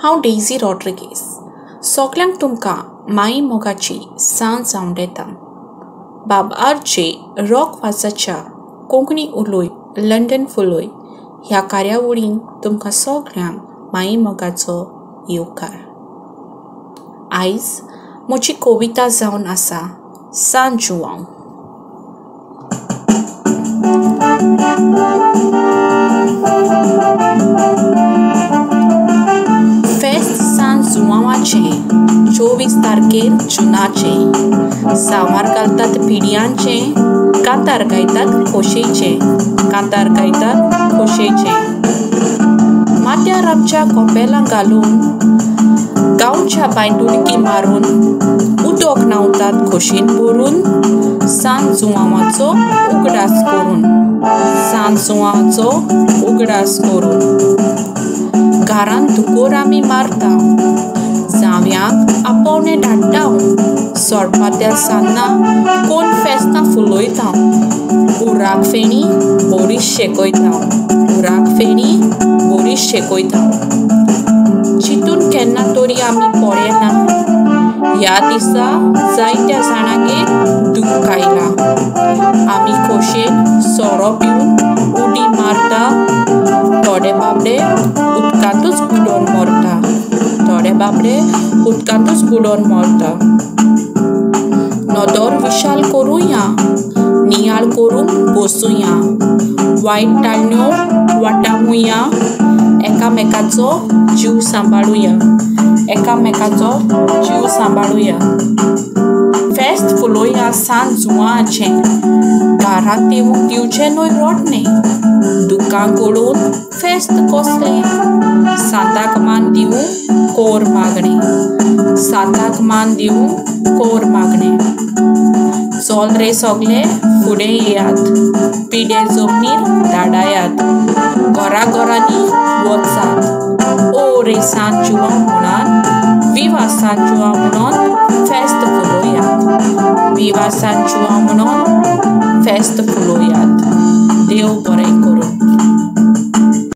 हांव Daisy Rodriguez सगल्यांक तुमकां माई मोगाची सांज जावन येता. बाब आर जे रॉक वाजाच्या कोंकणी उलोय लंडन फुलोय ह्या कार्यावळीन तुमकां सगल्यांक माई मोगाचो येवकार. आयज म्हजी कविता जावन आसा सांज जुआंव. फेस्त सांज जुआंवाचें 24 तारखेर जुनाचें, सांवार घालतात पिडयांचें, कांतार गायतात खोशेचें, कांतार गायतात खोशेचें. माथ्यार आमच्या कोपेलां घालून, गांवच्या बांयत उडकी मारून, उदक न्हांवतात खोशेन भरून, सांज जुआंवाचो उगडास करून, सांज जुआंवाचो उगडास करून. घरांत दुकोर आमी मारता, जांवयांक आपोवणें धाडटा, सोडपात्या सान्नां कोण फेस्तां फुलयता, उराक फेणी बरी शेकयता, उराक फेणी बरी शेकयता. चिंतून केन्ना तरी आमी पळयना, ह्या दिसा जायत्या जाणांगेर दुख्ख आयलां. आमी खोशेन सोरो पिवन उडी मारता, थोडे बाबडे उदकांतूच बुडोवन मरता, थोडे बाबडे उदकांतूच बुडोवन मरता. नदर विशाल करुया, नियाळ करूंक बसुया, वायट टाळण्यो वाटावुया, एकामेकाचो जीव सांबाळुया, एकामेकाचो जीव सांबाळुया. फेस्त फुलोया सांज जुआंचें, घरांत येवंक दिवचें न्हय रडणें, दुकां गळोवन फेस्त कसलें, सांताक मान दिवंक कोर मागणें, सांताक मान दिवंक कोर मागणें. चल रे सगले फुडें येयात, पिडे जमनीर धाडायात, घरा घरांनी वचात, ओ रे सांज जुआंव म्हणून, विवा सांज जुआंव म्हणून फेस्त फुलोयात, विवा सांज जुआंव म्हणून फेस्त फुलोयात. देव बरें करूं.